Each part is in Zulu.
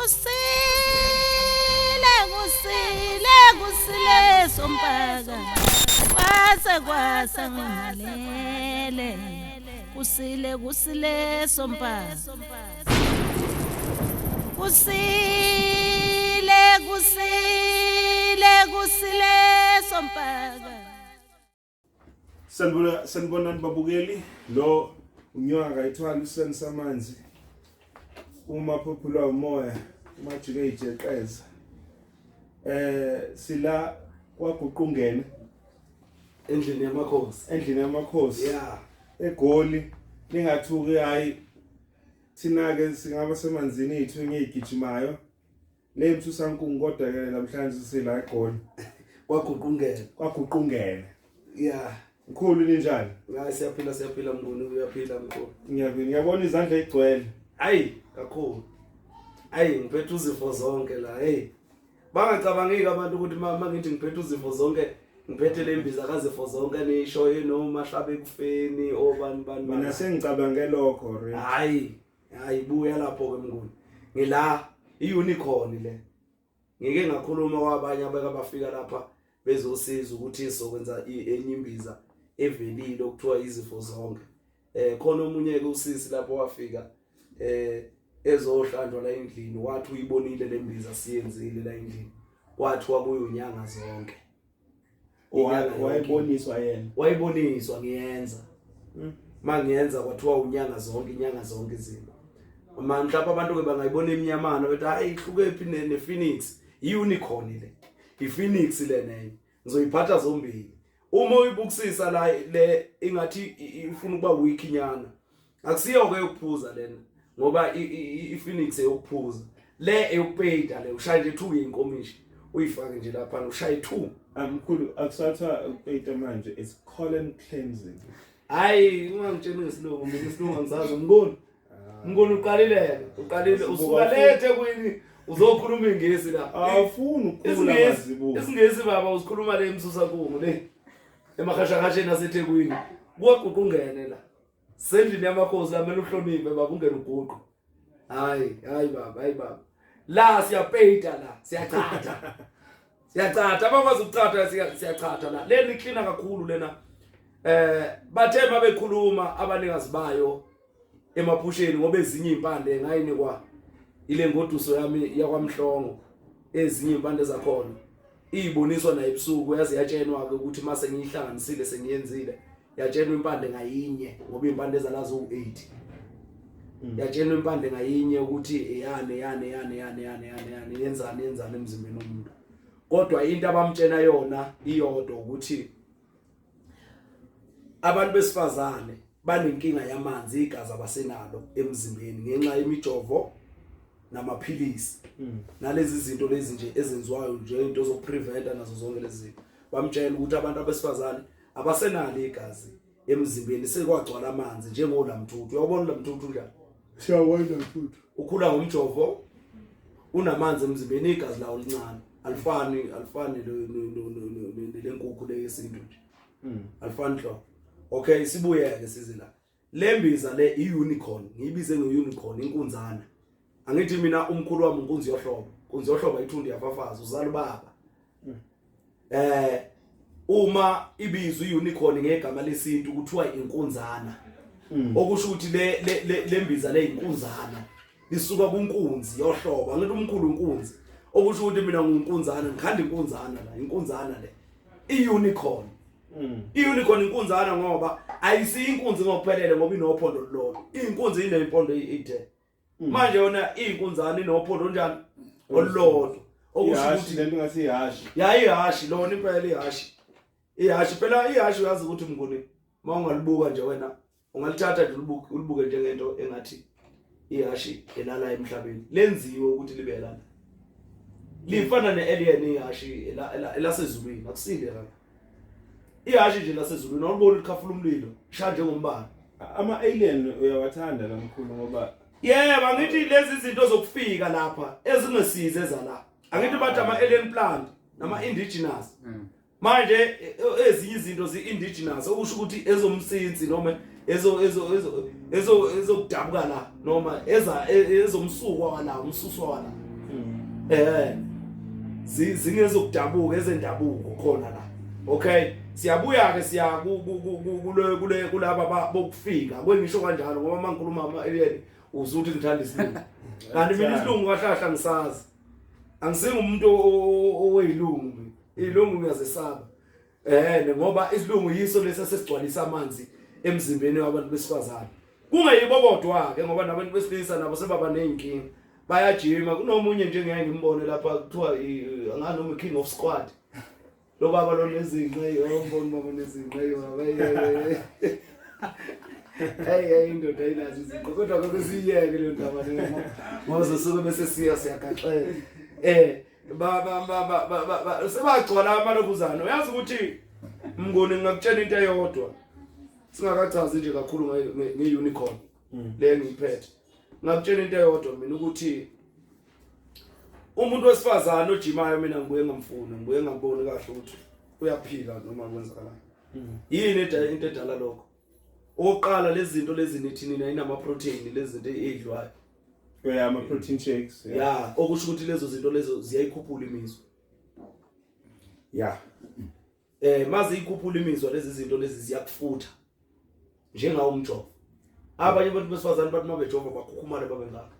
Kusile kusile kusile sompaka kwase kwasa ngimalele kusile kusile sompaka kusile kusile kusile sompaka. Sanibona sanibonani babukeli lo unyoka kayithwala useni samanzi uma phuphulwa umoya umajike ijeqeza eh sila kwaguqungene endlini yamakhosi endlini yamakhosi yeah egoli ningathuki hayi thina ke singaba semanzini ethu ngiyigijimayo Le msusankungu kodwa ke namhlanje sila eGoli. Kwaguqungena. Kwaguqungena. Yeah. Mkhulu ninjani? Hayi siyaphila siyaphila mnguni uyaphila mkhulu. Ngiyaphila. Ngiyabona izandla igcwele. Hayi kakhulu. Hayi ngiphethe uzifo zonke la. Hey. Bangacabangiki abantu ukuthi mama ngithi ngiphethe uzifo zonke ngiphethe le mbiza kazifo zonke nisho noma hlabe ekufeni obani bani. Mina sengicabange lokho re. Hayi Hayi buya lapho ke mnguni. Ngila iunicorn le. Ngike ngakhuluma kwabanye abeke bafika lapha bezosiza ukuthi sizokwenza enye imbiza evelile okuthiwa izifo zonke. Eh khona omunye ke usisi lapho wafika eh ezohlanjwa la endlini wathi uyibonile lembiza siyenzile la endlini kwathiwa kuyonyanga zonke. Wayiboniswa yena. Wayiboniswa ngiyenza. Mangiyenza kwathiwa unyanga zonke inyanga zonke izimo. Ma mhlawumbe abantu ke bangayibona emnyamana bethi hayi ihluke phi ne Phoenix, i-unicorn le. I-Phoenix le nenye. Ngizoyiphatha zombili. Uma uyibukusisa la le ingathi ifuna ukuba weak nyana. Akusiyo ke yokuphuza lena ngoba i-Phoenix eyokuphuza. Le eyokupeyida le ushaya nje 2 yenkomishi uyifake nje lapha ushaye 2. Mkhulu akusatha ukupeyida manje it's colon cleansing. Hayi ungangitsheli ngesilungu mina isilungu angisazi mnguni. Mnguni uqalile uqalile usuka lethe kwini uzokhuluma ingisi la. Awufuni ukukhula mazibuko. Isingisi baba usikhuluma le emsusa kungu le. Emahashahasheni aseThekwini. Kuwaguqungene la. Sendlini yamakhosi la kumele uhloniphe baba ungene uguqo. Hayi hayi baba hayi baba. La siyapeyita la siyachatha. Siyachatha abakwazi ukuchatha siyachatha la. Lena iklina kakhulu lena. Eh bathe mabekhuluma abanikazi bayo emaphusheni ngoba ezinye impande ngayinikwa ile ngoduso yami yakwamhlongo ezinye impande zakhona iyiboniswa naye ebusuku yaze yatshenwa ke ukuthi mase ngiyihlanganisile sengiyenzile yatshenwa impande ngayinye ngoba impande ezalazo u8 yatshenwa impande ngayinye ukuthi eyane yane yane yane yane yane yane yenzani yenzani emzimbeni womuntu kodwa into abamtshena yona iyodwa ukuthi abantu besifazane banenkinga yamanzi igazi abasenalo emzimbeni ngenxa yemijovo namaphilisi nalezi zinto lezi nje ezenziwayo nje into zokupreventa nazo zonke lezi zinto bamtshela ukuthi abantu abesifazane abasenalo igazi emzimbeni sekwagcwala amanzi njengolamthuthu uyawubona ulamthuthu njani Siyawona mthuthu. Ukhula ngomjovo unamanzi emzimbeni igazi lawo lincane alifani alifani lenkukhu le yesintu nje. Alifani hlobo. Okay sibuyeke size la. Le mbiza le i-unicorn ngiyibize nge-unicorn inkunzana. Angithi mina umkhulu wami inkunzi yohlobo. Inkunzi yohlobo ayithundi yafafaza uzala ubaba. Eh uma ibizwa i-unicorn ngegama lesintu kuthiwa inkunzana. Okusho ukuthi le le mbiza le inkunzana lisuka kunkunzi yohlobo. Angithi umkhulu inkunzi. Okusho ukuthi mina ngingunkunzana ngikhanda inkunzana la inkunzana le. I-unicorn. I-unicorn inkunzana ngoba ayisiyo inkunzi ngokuphelele ngoba inophondo lolodwa. Inkunzi inempondo eyithe. Manje yona inkunzana inophondo onjani? Olulodwa. Okusho ukuthi lento ngathi ihashi. Ya ihashi lona impela ihashi. Ihashi phela ihashi uyazi ukuthi mnguni mawungalibuka nje wena ungalithatha nje ulibuke ulibuke njengento engathi ihashi elala emhlabeni. Lenziwe ukuthi libe lana. Lifana nealien ihashi elasezulwini akusile la. Ihashi nje lasezulwini awuliboni likhafula umlilo shaya njengombane. Ama alien uyawathanda la mkhulu ngoba yebo angithi lezi zinto zokufika lapha ezingesize ezala. Angithi bathi ama alien plant nama indigenous. Manje ezinye izinto zi indigenous okusho ukuthi ezomsinsi noma ezo ezo ezo ezo ezokudabuka la noma eza ezomsuko wala umsuso wala. Zingezokudabuka ezendabuko khona la. Okay, siyabuya ke siya kule kule kulaba bokufika kwengisho kanjalo ngoba mangikhuluma ama alien uzuthi ngithanda isilungu. Kanti mina isilungu kahlahla ngisazi. Angisingu umuntu oweyilungu mina. Ilungu ngiyazesaba. Ngoba isilungu yiso lesi sesigcwalisa amanzi emzimbeni wabantu besifazane. Kungeyibo bodwa ke ngoba nabantu besilisa nabo sebaba nezinkinga. Bayajima kunomunye nje ngeke ngimbone lapha kuthiwa angani noma King of Squad. Lo baba lo nezinqe yombona baba nezinqe baba. Hey hey indoda ayinazo izinqe kodwa ke siyeke le ndaba le ngoba sosuke bese siya siyagaxela. Ba ba ba ba ba sebagcwala amalokuzana. Uyazi ukuthi Mnguni ngingakutshela into eyodwa. Singakachazi nje kakhulu nge-unicorn le ngiyiphethe. Ngakutshela into eyodwa mina ukuthi umuntu wesifazane ojimayo mina ngibuye ngamfuna, ngibuye ngamboni kahle ukuthi uyaphila noma kwenzakalani. Yini into edala lokho? Okokuqala lezi zinto lezi nithi nina inama protein lezi zinto ezidliwayo. Yeah, ama protein shakes. Yeah, okusho ukuthi lezo zinto lezo ziyayikhuphula imizwa. Yeah. Maze ikhuphula imizwa lezi zinto lezi ziyakufutha. Njengawo umjovo. Abanye abantu besifazane bathi mabejova bakhukhumale babe ngaka.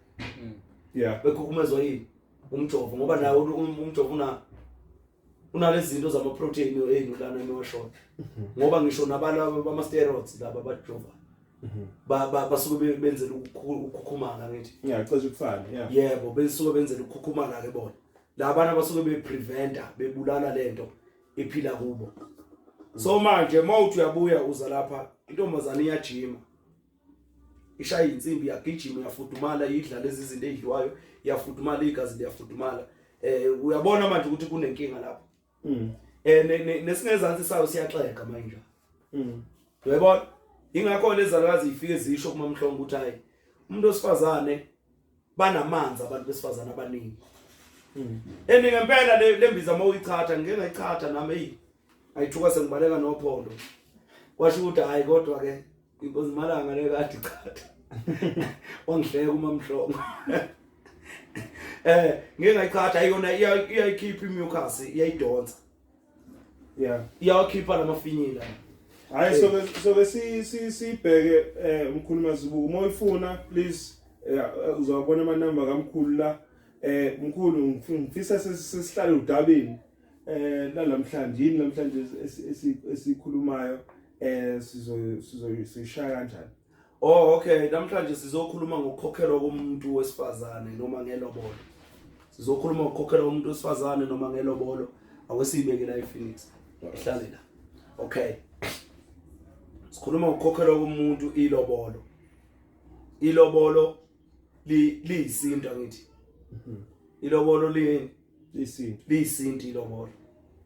Yeah. Bekhukhumezwa yini? Umjovo ngoba nawo umjovo unalezi zinto zama protein eyinulana eniwashoyo. Ngoba ngisho nabalaba bama steroids laba abajova. Basuke benzela ukukhukhumala ngithi. Yeah, cishe kufana, yeah. Yebo, besuke benzela ukukhukhumala ke bona. Labana basuke bepreventa, bebulala lento iphila kubo. So manje mawuthi uyabuya uza lapha intombazane iyajima. Ishaya insimbi iyagijima iyafudumala idla lezi zinto ezidliwayo iyafudumala igazi liyafudumala. Uyabona manje ukuthi kunenkinga lapho. Nesingezansi sayo siyaxega manje. Uyabona? Ingakho lezalukazi ifike zisho kuMamhlongo ukuthi hayi umuntu osifazane banamanzi abantu besifazane abaningi. Eni ngempela le mbiza mawuyichatha ngeke ngayichatha nami hey ayithuka sengibaleka nophondo. Kwasho ukuthi hayi kodwa ke inkosi malanga le kade ichatha. Wangihleka uMamhlongo. Ngeke ngayichatha ayona iyayikhipha imucus iyayidonsa. Yeah. Iyawakhipha lamafinyila. Hayi soke sibheke umkhulu Mazibuko uma uyifuna please uzawubona ama number kaMkhulu la. Mkhulu ngifisa sesihlale udabeni namhlanje yini namhlanje esikhulumayo sizoyishaya kanjani? Oh okay, namhlanje sizokhuluma ngokukhokhelwa komuntu wesifazane noma ngelobolo. Sizokhuluma ngokukhokhelwa komuntu wesifazane noma ngelobolo. Awesibeke la ePhoenix. Ihlale la. Okay. Sikhuluma ngokukhokhelwa komuntu ilobolo. Ilobolo liyisinto ngithi. Ilobolo liyini? Isintu. Liyisinto ilobolo.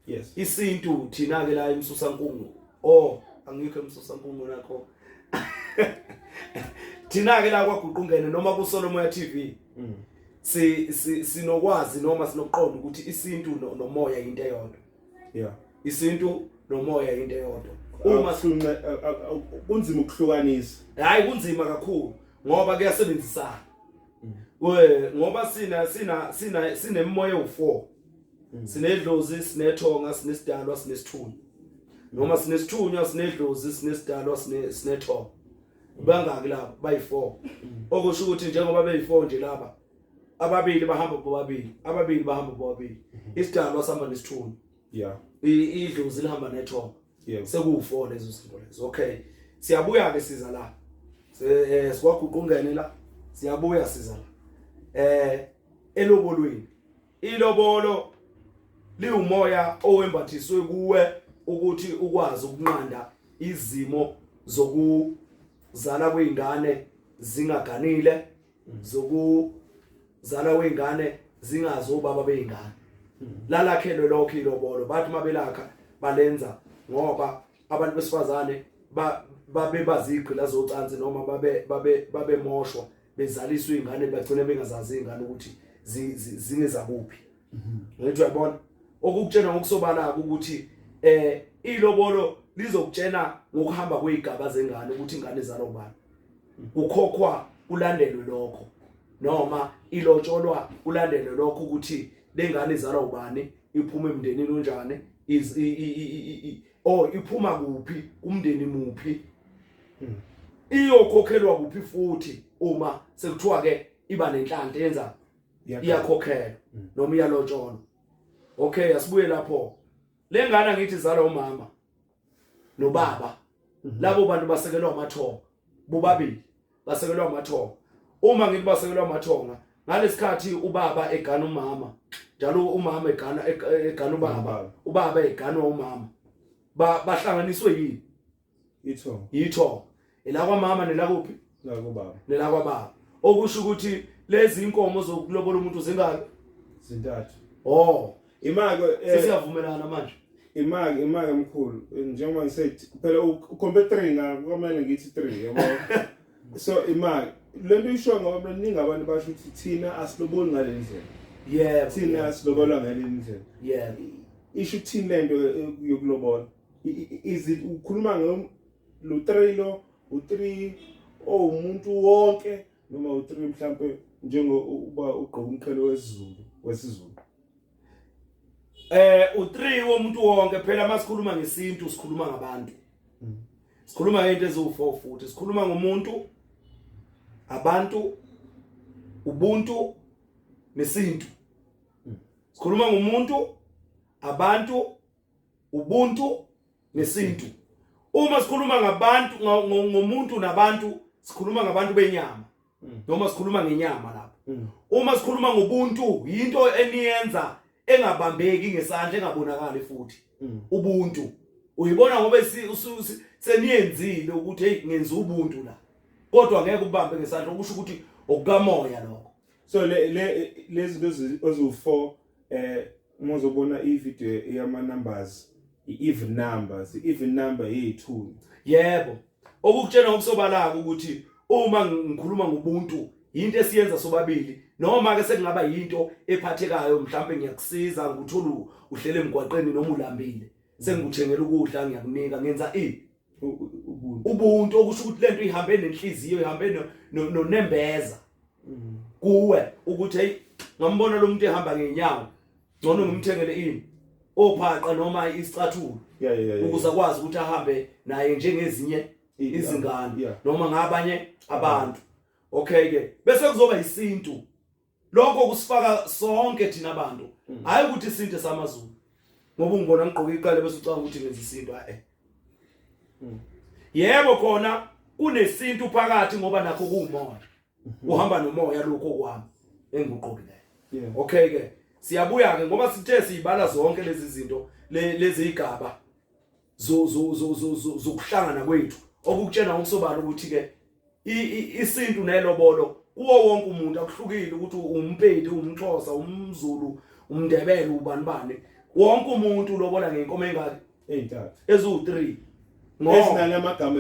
Yes. Isintu thina ke la eMsusankungu. Oh, angikho eMsusankungu nakho. Thina ke la kwaGuqungene noma kuSolomoya TV. Sinokwazi noma sinokuqonda ukuthi isintu nomoya into eyodwa. Yeah. Isintu nomoya into eyodwa. Uma kunzima ukuhlukanisa. Hayi kunzima kakhulu ngoba kuyasebenzisana. Ngoba sina sinemimoya ewu4. Sinedlozi, sinethonga, sinesidalwa, sinesithunywa. Noma sinesithunywa, sinedlozi, sinesidalwa, sinethonga. Bangaki laba? Bayi4. Okusho ukuthi njengoba beyi4 nje laba ababili bahamba bobabili, ababili bahamba bobabili. Isidalwa sihamba nesithunywa. Yeah. Idlozi lihamba nethonga. Yeah. Sekuwu4 lezo zinto lezo. Okay. Siyabuya ke siza la. Sikwaguqungene la. Siyabuya siza la. Elobolweni. Ilobolo liwumoya owembathiswe kuwe ukuthi ukwazi ukunqanda izimo zokuzala kweingane zingaganile, zokuzala kweingane zingazi obaba beingane. Lalakhelwe lokho ilobolo, bathi mabelakha balenza ngoba abantu besifazane babe bazigqila zocansi noma babe moshwa bezaliswa izingane bagcine bengazazi izingane ukuthi zingezakuphi. Ngithi uyabona okukutshena ngokusobala ukuthi ilobolo lizokutshena ngokuhamba kwezigaba zengane ukuthi ingane izalwa ubani. Kukhokhwa kulandelwe lokho. Noma ilotsholwa ulandele lokho ukuthi lengane izalwa ubani, iphuma emndenini onjani, is oh iphuma kuphi, kumndeni muphi, iyokhokhelwa kuphi futhi uma sekuthiwa ke iba nenhlanhla yenza iyakhokhelwa noma iyalotsholwa. Okay, asibuye lapho. Lengane ngithi izalwa umama nobaba, labo bantu basekelwa amathonga bobabili, basekelwa amathonga. Uma ngithi basekelwa amathonga, ngalesikhathi ubaba egana umama, njalo umama egana egana ubaba, ubaba eganwa umama, bahlanganiswe yini? Ithonga. Ithonga elakwamama nelakuphi? Lakubaba. Nelakwababa. Okusho ukuthi lezi inkomo zokulobola umuntu zingaki? Zintathu. Oh, imake sesiyavumelana manje. Imake mkhulu, njengoba ngisethi phela ukhombe 3 ngakumele ngithi 3 yabo. So imake lento isho ngoba baningi abantu basho ukuthi thina asiloboli ngale ndlela. Yebo. Thina asilobolwa ngale ndlela. Yebo. Isho ukuthini lento yokulobola? Is it ukhuluma ngo lo 3 lo u3 owumuntu wonke noma u3 mhlambe njengo uba ugqoka umqhele wesiZulu wesiZulu? U3 womuntu wonke phela. Masikhuluma ngesintu sikhuluma ngabantu, sikhuluma ngento eziwu4 futhi sikhuluma ngomuntu, abantu, ubuntu nesintu. Sikhuluma ngomuntu, abantu, ubuntu nesintu. Uma sikhuluma ngabantu, ngomuntu nabantu, sikhuluma ngabantu benyama noma sikhuluma ngenyama lapho. Uma sikhuluma ngobuntu, into eniyenza engabambeki ngesandla, engabonakali futhi. Ubuntu uyibona ngoba seniyenzile ukuthi hey, ngenza ubuntu la, kodwa ngeke ubambe ngesandla, okusho ukuthi okukamoya lokho. So le lezi zinto eziwu4, uma uzobona i-video yama numbers, i-even numbers, i-even number yethu. Yebo, okukutshela ngokusobalaka ukuthi uma ngikhuluma ngobuntu, into esiyenza sobabili, noma ke sekungaba yinto ephathekayo, mhlawumbe ngiyakusiza ngikuthola uhlele emgwaqeni noma ulambile, sengikuthengela ukudla, ngiyakunika, ngenza i Ubuntu. Ubuntu, okusho ukuthi lento ihambe nenhliziyo, ihambe nonembeza kuwe ukuthi hey, ngambona lo muntu ehamba ngenyawo, ngcono ngimthengele ini, ophaqa noma isicathulo, yeah yeah yeah ukuze akwazi ukuthi ahambe naye njengezinye izingane noma ngabanye abantu. Okay ke, bese kuzoba isintu, lokho kusifaka sonke thina abantu, hayi ukuthi isintu samaZulu ngoba ungibona ngigqoke iqale bese ucabanga ukuthi ngenza isintu, eh. Yebo, khona kunesintu phakathi ngoba nakho kuwumoya, uhamba nomoya lokho kwami engikuqokileyo. Okay ke, siyabuya ke ngoba sithe siyibala zonke lezi zinto, lezi igaba zokuhlangana kwethu, okukutshena ngokusobala ukuthi ke isintu nelobolo kuwo wonke umuntu akuhlukile ukuthi umpedi, umXhosa, umZulu, umNdebele, ubani bani, wonke umuntu ulobola ngenkomo engaki? Eyintathu. Eziwu3. Ezinale amagama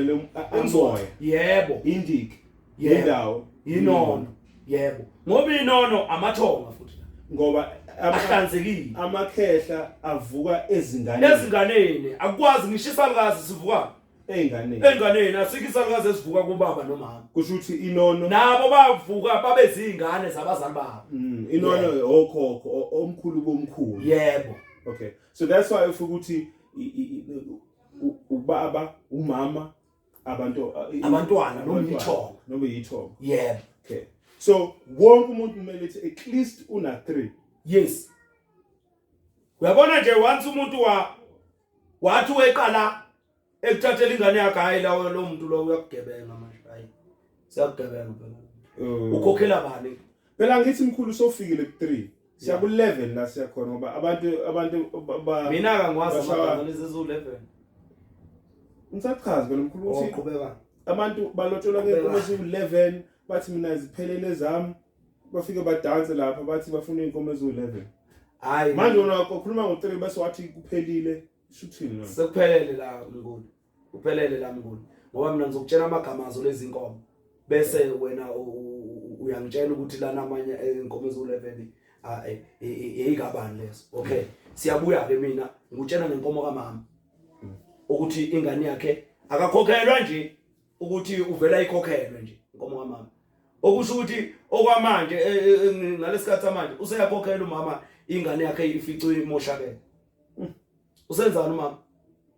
amoya. Yebo. Indiki. Indawo. Inono. Yebo, ngoba inono amathonga futhi. Ngoba ahlanzekile. Amakhehla avuka ezinganeni. Ezinganeni, akukwazi ngisho isalukazi sivuka Eyinganeni. Enganeni, asikho isalukazi esivuka kubaba nomama. Kusho ukuthi inono nabo bavuka babe zingane zabazali babo. Inono okhokho, omkhulu bomkhulu. Yebo. Okay, so that's why ufika ukuthi ubaba, umama, abantu, abantwana noma ithonga. Noma yithonga. Yebo. Okay, so wonke umuntu kumele ethi at least una 3. Yes, uyabona nje, once umuntu wa wathi weqala ekuthathela ingane yakhe, hayi, lawo lo muntu lo uyakugebenga manje, hayi, siyakugebenga phela. Ukhokhela bani? Phela ngithi mkhulu, sofikile ku-3, siya ku-11 la siyakhona, ngoba abantu Mina akangwazi amagama lezi eziwu-11. Ngisachaza phela mkhulu ukuthi Qhubeka. Abantu balotsholwa ngenkomo eziwu-11, bathi mina ziphelele ezami, bafike badanse lapha, bathi bafuna iy'nkomo eziwu-11. Hayi. Manje wena ukhuluma ngo-3 bese wathi kuphelile, shuthini? Sekuphelele la mnguni, kuphelele la mnguni, ngoba mina ngizokutshela amagama azo lezi nkomo, bese wena uyangitshela ukuthi lana amanye inkomo eziwu-11 eyikabani lezo. Okay, siyabuya ke, mina ngikutshela ngenkomo kamama ukuthi ingane yakhe akakhokhelwa nje, ukuthi uvela ikhokhelwe nje inkomo kamama. Okusho ukuthi okwamanje ngalesikhathi samanje useyakhokhela umama ingane yakhe ificwe imoshakele. Usenzani umama?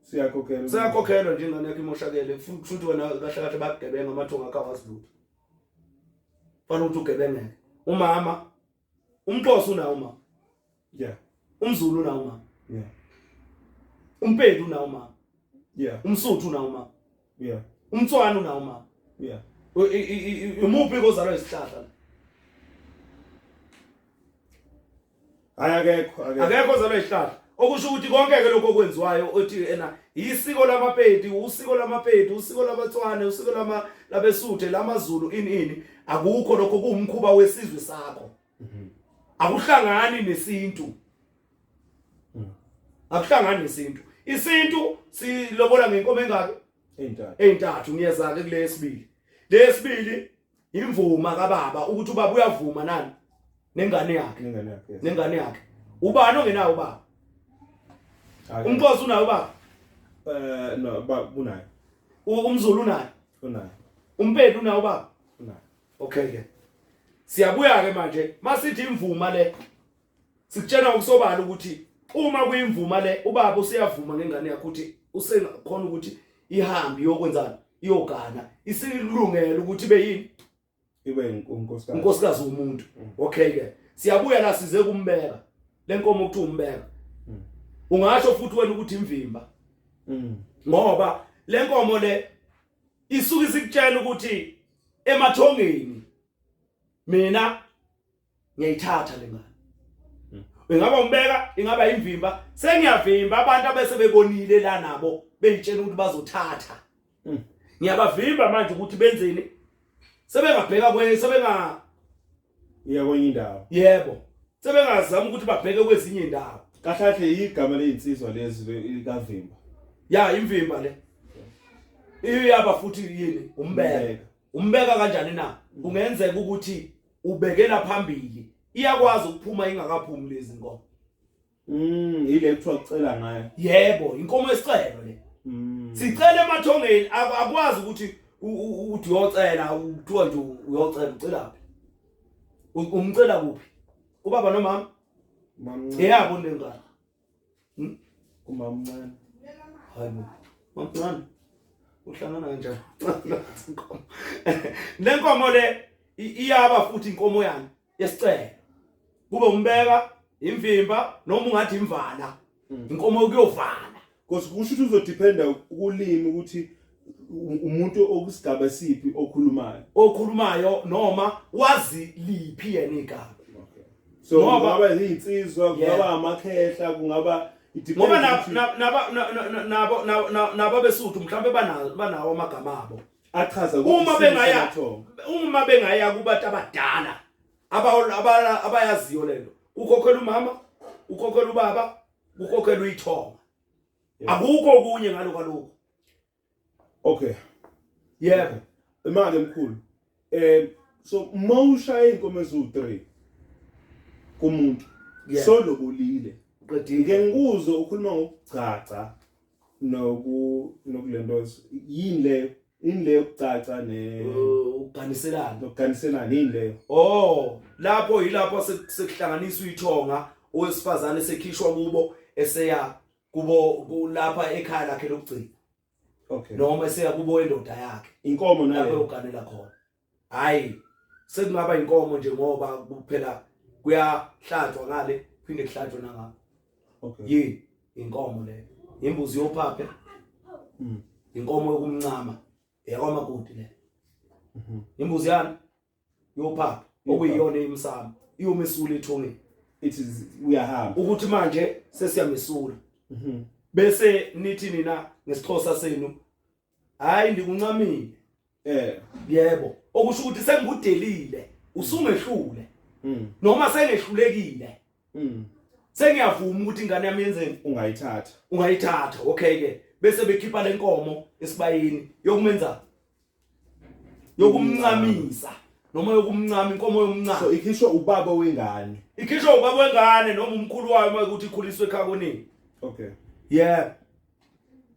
Siyakhokhela. Useyakhokhelwa nje ingane yakhe imoshakele. Kusho ukuthi wena kahle kahle bakugebenga amathongo akho awazi lutho. Fanele ukuthi ugebengeke. Umama umXhosa unawo umama. Yeah. UmZulu unawo umama. Yeah. UmPedi unawo umama. Yeah. UmSuthu unawo umama. Yeah. UmTswana unawo umama. Yeah. Umuphi kozalwa isihlahla? Hayi akekho akekho. Akekho ozalwa isihlahla. Okusho ukuthi konke ke lokho okwenziwayo othi ena isiko lamaPedi, usiko lamaPedi, usiko labaTswana, usiko lama labeSuthe, lamaZulu ini ini akukho lokho kuwumkhuba wesizwe sakho. Akuhlangani nesintu. Akuhlangani nesintu. Isintu silobola ngenkomo engaki? Eyintathu. Eyintathu ngiyeza ke kule yesibili. Le yesibili imvuma kababa ukuthi ubaba uyavuma nani nengane yakhe. Nengane yakhe. Yes. Nengane yakhe. Ubani ongenawo ubaba? UmXhosa unawo ubaba? No, ba unayo. UmZulu unayo? Unayo. UmPedi unawo ubaba? Unayo. Okay ke. Siyabuya ke manje masithi imvuma le. Sikutshela ngokusobala ukuthi uma kuyimvuma le ubaba useyavuma ngengane yakhe ukuthi usengakhona ukuthi ihambe iyokwenzani iyogana isilungele ukuthi ibe yini ibe unkosikazi unkosikazi womuntu. Okay ke siyabuya la size kumbeka lenkomo okuthiwa umbeka. Ungasho futhi wena ukuthi imvimba ngoba lenkomo le isuke isikutshela ukuthi emathongeni mina ngiyayithatha le ngane. Ingaba umbeka ingaba imvimba sengiyavimba abantu abese bebonile la nabo beyitshela ukuthi bazothatha. Ngiyabavimba manje ukuthi benzeni sebengabheka kwe sebenga iya kwenye indawo. Yebo sebengazama ukuthi babheke kwezinye indawo. Kahle kahle igama lezinsizwa lezi likavimba. Ya imvimba le iyaba futhi yini umbeka. Umbeka kanjani na? Kungenzeka ukuthi ubekela phambili iyakwazi ukuphuma ingakaphumi lezi nkomo. Ile kuthiwa kucela ngayo. Yebo, inkomo yesicelo le. Sicela emathongeni akwazi ukuthi uthi uyocela uthiwa nje uyocela ucelaphi? Umcela kuphi? Ubaba nomama? Mamncane. Yebo lengane. Kumamncane. Hayibo. Mamncane. Uhlangana kanjani? Le nkomo le iyaba futhi inkomo yani yesicelo. Kube umbeka imvimba noma ungathi imvala. Inkomo yokuyovala. Because kusho ukuthi uzodependa kulimi ukuthi umuntu okusigaba siphi okhulumayo. Okhulumayo noma wazi liphi yena igama. Okay. So kungaba izinsizwa, kungaba amakhehla, kungaba ngoba nabo beSuthu mhlawumbe banawo amagama abo. Achaza uma bengaya kubantu abadala abayaziyo lento. Ukhokhela umama, ukhokhela ubaba, ukhokhela uyithonga. Akukho okunye ngalokho alokho. Okay. Yebo. Imali emkhulu. So mawushaya inkomo ezu3 kumuntu solobolile. Uqedile. Ngeke ngikuzwe ukhuluma ngokugcaca nokulento yini leyo? Yini leyo ukugcaca ne ukuganiselana. Nokuganiselana yini leyo? Oh, lapho yilapho sekuhlanganiswa ithonga owesifazane sekhishwa kubo eseya kubo kulapha ekhaya lakhe lokugcina. Okay. Noma eseya kubo indoda yakhe. Inkomo nayo lapho yokuganela khona. Hayi, sekungaba inkomo nje ngoba kuphela kuyahlatshwa ngale phinde kuhlatshwe nangapha. Okay. Yini inkomo leyo? Imbuzi yophaphe. Inkomo yokumncama eyakwamakoti le. Imbuzi yani yophaphe okuyiyona imsamo iyomesula ethongeni. It is uyahamba. Ukuthi manje sesiyamesula. Bese nithi nina ngesiXhosa senu hayi ndikuncamile. Yebo, okusho ukuthi sengikudelile, usungehlule. Noma sengehlulekile. Sengiyavuma ukuthi ingane yami yenzeni? Ungayithatha. Ungayithatha. Okay ke. Bese bekhipha lenkomo esibayeni yokumenza yokumncamisa noma yokumncama inkomo yomncamo. So ikhishwa ubaba wengane. Ikhishwa ubaba wengane noma umkhulu wayo uma ukuthi ikhuliswe ekhaya konini. Okay. Yeah.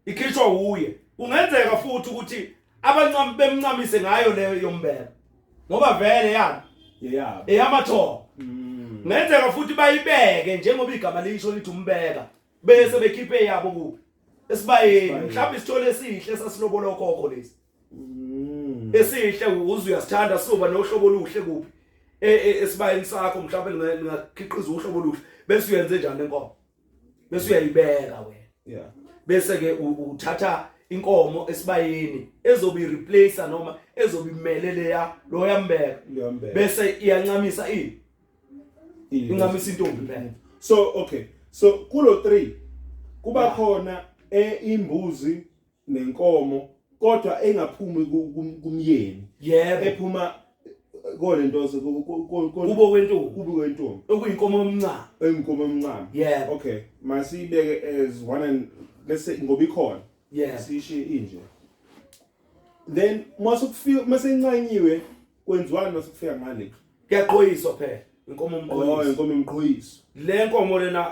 Ikhishwa uye. Kungenzeka futhi ukuthi abancami bemncamise ngayo leyo yombeka. Ngoba vele yabo Yeyabo. eyamathongo. Ngenzeka futhi bayibeke njengoba igama lisho lithi umbeka bese bekhiphe eyabo kuphi? Esibayeni. Esibayeni. Mhlawumbe isithole esihle sasilobola okhokho lesi. Esihle uze uyasithanda soba nohlobo oluhle kuphi? Esibayeni sakho mhlawumbe lingakhiqiza uhlobo oluhle bese uyenze njani lenkomo? Bese uyayibeka wena. Bese ke uthatha inkomo esibayeni ezobe replace noma ezobe imele leya lo yambeka. Leyambeka. Bese iyancamisa ini? Incamisa intombi phela. So okay. So kulo 3 kuba khona imbuzi nenkomo kodwa engaphumi kumyeni. Yebo. Ephuma kole nto kubo kwentombi. Kubo kwentombi. Okuyinkomo omncane. Inkomo omncane. Yebo. Okay, masibeke as one and let's say ngoba ikhona. Yebo. Sishiye inje. Then masukufika masencanyiwe kwenziwani masukufika ngale? Kuyaqhoyiswa phela. Inkomo omqhoyiso. Oh, inkomo emqhoyiso. Le nkomo lena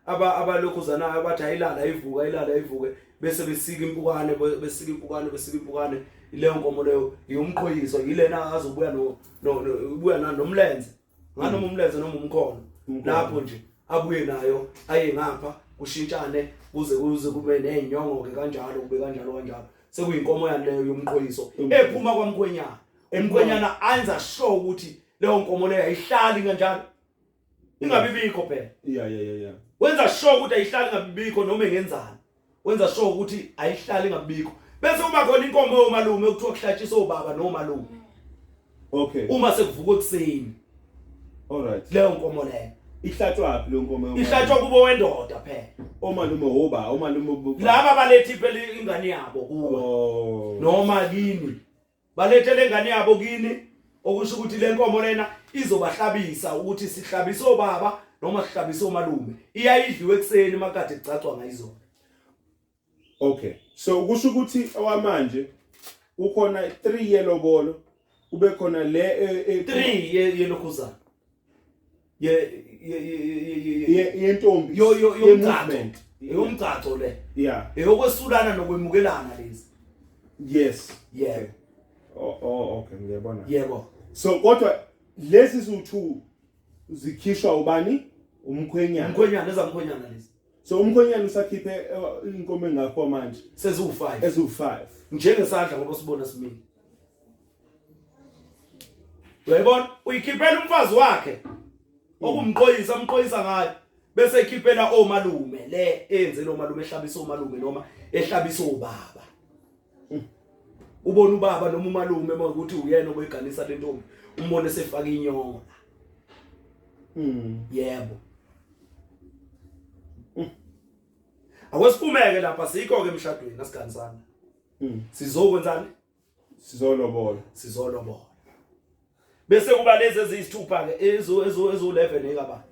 abalokhuzana abathi ayilala ivuka ayilala ivuke bese besika impukane besika impukane besika impukane leyo nkomo leyo iyumqhoyiso yilena azobuya no ubuya nomlenze nganoma umlenze noma umkhono lapho nje abuye nayo aye ngapha kushintshane kuze kube nezinyongo ke kanjalo kube kanjalo kanjalo sekuyinkomo yani leyo yomqhoyiso ephuma kwamkhwenyana. Umkhwenyana anza sure ukuthi leyo nkomo leyo ayihlali kanjalo ingabibikho phela. Yeah. Wenza sure ukuthi ayihlali ingabibikho noma engenzani. Wenza sure ukuthi ayihlali ingabibikho. Bese kuba khona inkomo yomalume okuthiwa kuhlatshiswa obaba nomalume. Okay. Uma sekuvuka ekuseni. All right. Leyo nkomo leyo ihlatshwa phi leyo nkomo? Ihlatshwa kubo wendoda phela. Omalume oba, omalume laba balethe phela ingane yabo kuwe. Oh. Noma kini. Balethe lengane yabo kini okusho ukuthi lenkomo lena izobahlabisa ukuthi sihlabise obaba noma sihlabise omalume. Iyayidliwe ekseni makade kucacwa ngayizona. Okay. So kusho ukuthi okwamanje ukhona 3 yelobolo ube khona le 3 yelokhuzana. Ye yentombi yo movement yomgcagco le. Yeah. Eyokwesulana nokwemukelana lezi. Yes. Yeah. Okay. Oh okay ngiyabona. Yebo. So kodwa lezi zu2 zikhishwa ubani? Umkhwenyana. Umkhwenyana ezamkhwenyana lezi. So umkhwenyana usakhiphe inkomo engakho manje. Seziwu5. Eziwu5. Njengesandla ngoba sibona simile. Uyayibona? Uyikhiphela umfazi wakhe. Okumqoyisa umqoyisa ngayo. Bese ekhiphela omalume le enze lo malume ehlabisa omalume noma ehlabisa obaba. Ubona ubaba noma umalume mawukuthi uyena obeganisa lentombi umbone sefaka inyongo. Yebo. Akwesiphumeke lapha sikho ke emshadweni asiganisana. Sizokwenzani? Sizolobola. Sizolobola. Bese kuba lezi eziyisithupha ke ezo 11 ekaba.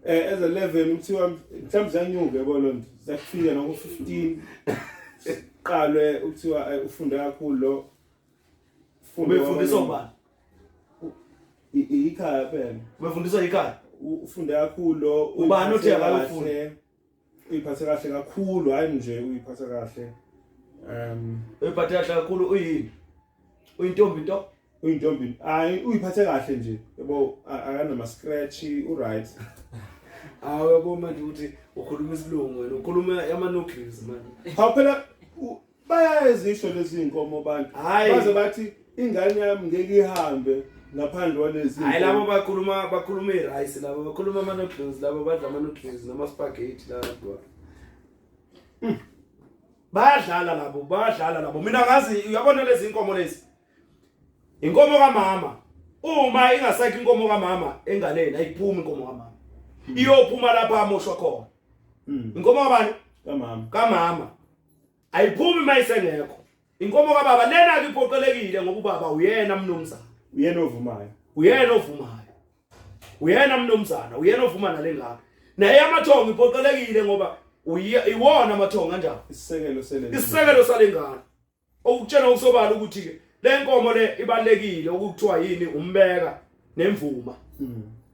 Ez 11 kuthiwa mhlawumbe ziyanyuka yabo lonto. Ziyafika naku 15. Qalwe ukuthiwa ufunda kakhulu lo. Ubefundiswa ubani? Ikhaya phela. Ubefundiswa ikhaya? Ufunda kakhulu lo. Ubani othi akayofunda? Uyiphathe kahle kakhulu, hayi nje uyiphathe kahle. Uyiphathe kahle kakhulu uyini? Uyintombi into? Uyintombi. Hayi uyiphathe kahle nje. Yabo akanama scratch, u right. Hayi yabo manje ukuthi ukhuluma isilungu wena, ukhuluma ama nucleus manje. Hawu phela bayazisho lezi inkomo abantu. Baze bathi ingane yami ngeke ihambe ngaphandle kwalezi. Hayi labo bakhuluma irice labo, bakhuluma ama noodles labo, badla ama noodles nama spaghetti labo. Bayadlala labo, bayadlala labo. Mina ngazi uyabona lezi inkomo lezi. Inkomo kamama. Uma ingasekho inkomo kamama enganeni ayiphumi inkomo kamama. Iyophuma lapha amoshwa khona. Inkomo kabani? Kamama. Kamama. Ayiphumi mayisengekho. Inkomo kababa lena ke iphoqelekile ngoba ubaba uyena mnumzana. Uyena ovumayo. Uyena ovumayo. Uyena mnumzana, uyena ovuma nalengane. Naye amathongo iphoqelekile ngoba iwona amathongo kanjani? Isisekelo sale. Isisekelo salengane. Okutshela ngokusobala ukuthi ke le nkomo le ibalekile okuthiwa yini umbeka nemvuma.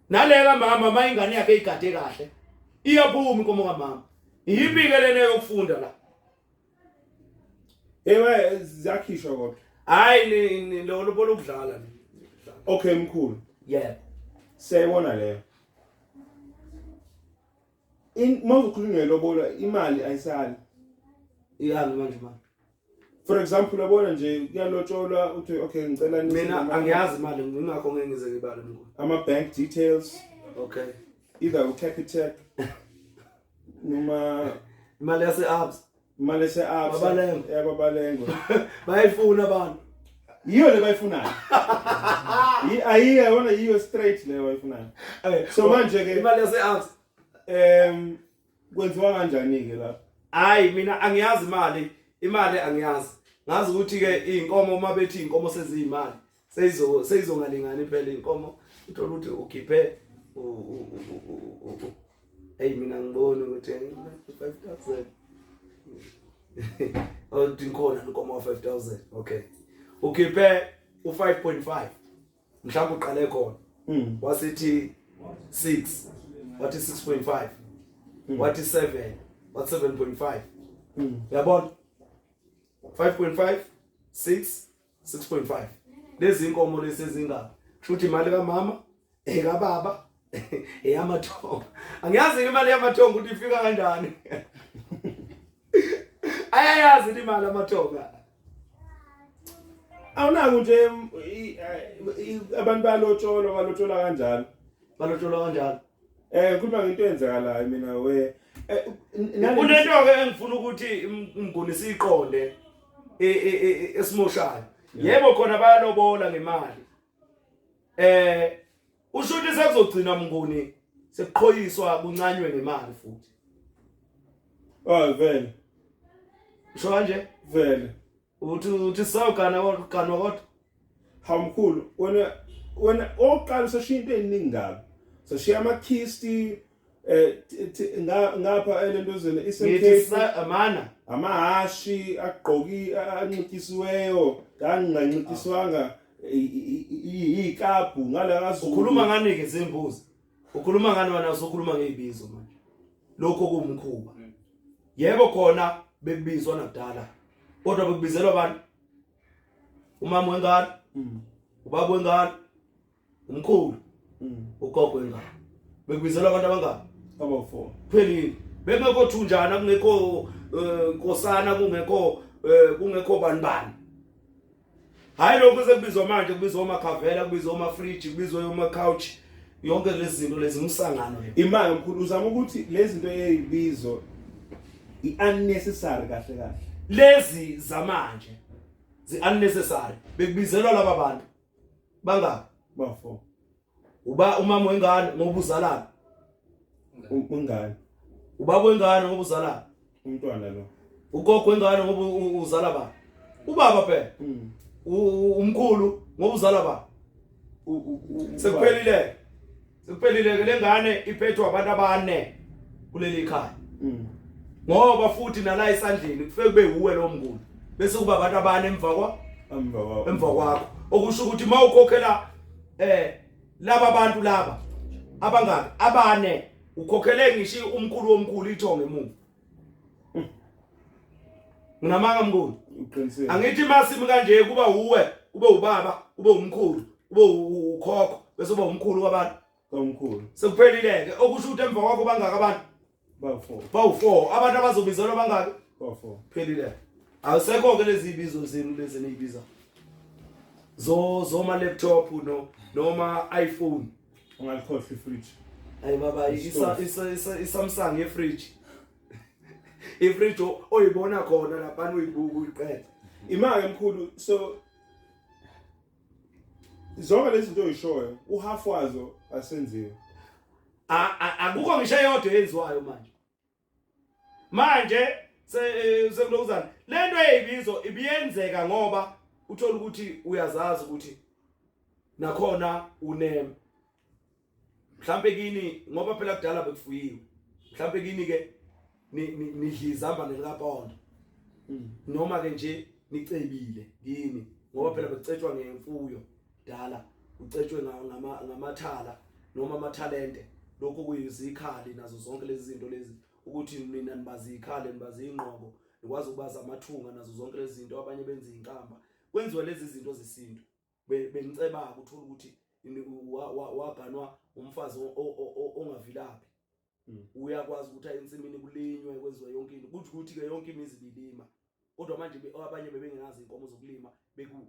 Naleka mama mayingane yakhe igade kahle. Iyaphuma inkomo kamama. Iyiphi ke lena yokufunda la? Ewe ziyakhishwa kodwa. Hayi ni lo lobola ukudlala ni. Okay mkhulu. Yebo. Siyayibona leyo. In mawuzokhuluma ngelobola imali ayisali. Iyani manje manje. For example uyabona nje kuyalotsholwa uthi okay ngicela nise Mina angiyazi imali ngingakho ngeke ngize ngibale mkhulu. Ama bank details. Okay. Either u Capitec noma imali yase Absa. Imali yase Absa. Babalengwe. Yababalengwe. Bayifuna abantu. Yiyo le bayifunayo. Ayiyo yabona yiyo straight le bayifunayo. So manje ke imali yase Absa. Kwenziwa kanjani ke lapho? Hayi mina angiyazi imali, imali angiyazi. Ngazi ukuthi ke izinkomo uma bethi izinkomo seziyimali, seyizo seyizongalingani phela izinkomo. Uthola ukuthi ukhiphe hey mina ngibona ukuthi 5000. Oh dinkhona inkomo wa 5000. Okay. Ukhiphe u5.5. Mhlawumbe uqale khona. Wasithi 6, wathi 6.5. Wathi 7, wathi 7.5. Uyabona? 5.5 6 6.5. Lezi inkomo lezi ezingaka. Kusho imali kamama, ekababa, eyamathongo. Angiyazi imali yamathongo ukuthi ifika kanjani. Ayayazi imali amathongo. Awunako nje abantu balotsholwa balotsholwa kanjalo. Balotsholwa kanjalo. Khuluma ngento eyenzakalayo mina we kunento ke engifuna ukuthi umnguni siqonde esimoshayo. Yebo khona bayalobola ngemali. Usho ukuthi sekuzogcina mnguni sekuqhoyiswa kuncanywe ngemali futhi. Oh vele. Usho kanje? Vele. Uthi sawugana kodwa kodwa. Hawu mkhulu wena wena oqala usashiya into eziningi kabi. Sashiya amakhisti ngapha elentozeni iSK amana amahashi agqoki anxityisiweyo kanganxityiswanga iyikabhu ngala kaZulu. Ukhuluma ngani ke zembuzi? Ukhuluma ngani wena usukhuluma ngezibizo manje? Lokho kuwumkhuba. Yebo khona bekubizwa nakudala. Kodwa bekubizelwa abantu. Umama wengane, ubaba wengane, umkhulu, ugogo wengane. Bekubizelwa abantu abangaki? Aba4. Phelile. Bekungekho thunjana, kungekho nkosana, kungekho kungekho bani bani. Hayi lokho sekubizwa manje, kubizwa omakhavela, kubizwa omafridge, kubizwa oma couch. Yonke lezi zinto lezi umsangano le. Imali mkhulu uzama ukuthi lezi zinto ezibizo i-unnecessary kahle kahle. Lezi zamanje zi unnecessary. Bekubizelwa laba bantu. Bangaki? Ba4. Uba umama wengane ngoba uzalana. Ungane. Ubaba wengane ngoba uzalana. Umntwana lo. Ugogo wengane ngoba uzala ba. Ubaba phela. Umkhulu ngoba uzala ba. Sekuphelile. Sekuphelile ke lengane iphethwe abantu abane kuleli khaya. Ngoba futhi nala esandleni kufike kube uwe lo mnguni. Bese kuba abantu abane emva kwa emva kwakho. Okusho ukuthi mawukhokhela laba bantu laba abangaki abane ukhokhele ngisho umkhulu womkhulu ithongo emuva. Nginamanga mkhulu. Uqinisile. Angithi masimi kanje kuba uwe, ube ubaba, ube umkhulu, ube ukhokho, bese uba umkhulu kwabantu. Komkhulu. Sekuphelile ke okusho ukuthi emva kwakho bangaka abantu? Ba4. Bawu4. Abantu abazobizelwa bangaki? Ba4. Phelile. Awusekho ke lezi ibizo zenu lezi eniyibiza. Zo zoma laptop no noma iPhone. Ungalikhohlwa ifridge. Hayi baba isa Samsung ye fridge. Ifridge oyibona khona lapha uyibuka uyiqede. Imali emkhulu so zonke lezi zinto oyishoyo uhalf wazo asenziwe. Akukho ngisho eyodwa eyenziwayo manje. Manje sekulokuzana lento eyibizo ibiyenzeka ngoba uthola ukuthi uyazazi ukuthi nakhona une mhlambe kini ngoba phela kudala bekufuyiwe mhlambe kini ke nidlizamba nelikapondo noma ke nje nicebile kini ngoba phela bekucetshwa ngemfuyo dala ucetshwe ngamathala noma amathalente lokho kuyizikhali nazo zonke lezi zinto lezi ukuthi nina nibazi ikhali nibazi ingqoko nikwazi ukubaza amathunga nazo zonke lezi zinto abanye benza inkamba. Kwenziwa lezi zinto zesintu. Beniceba uthola ukuthi waganwa umfazi ongavilaphi. Uyakwazi ukuthi aye ensimini kulinywe kwenziwe yonke into. Kuthi ukuthi ke yonke imizi bilima. Kodwa manje abanye bebengenazo inkomo zokulima beku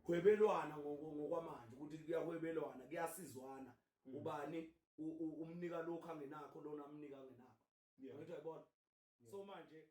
hwebelwana ngokwamanje ukuthi kuyahwebelwana kuyasizwana ubani umnika lokho angenakho lona amnika angenakho. Angithi uyayibona. So manje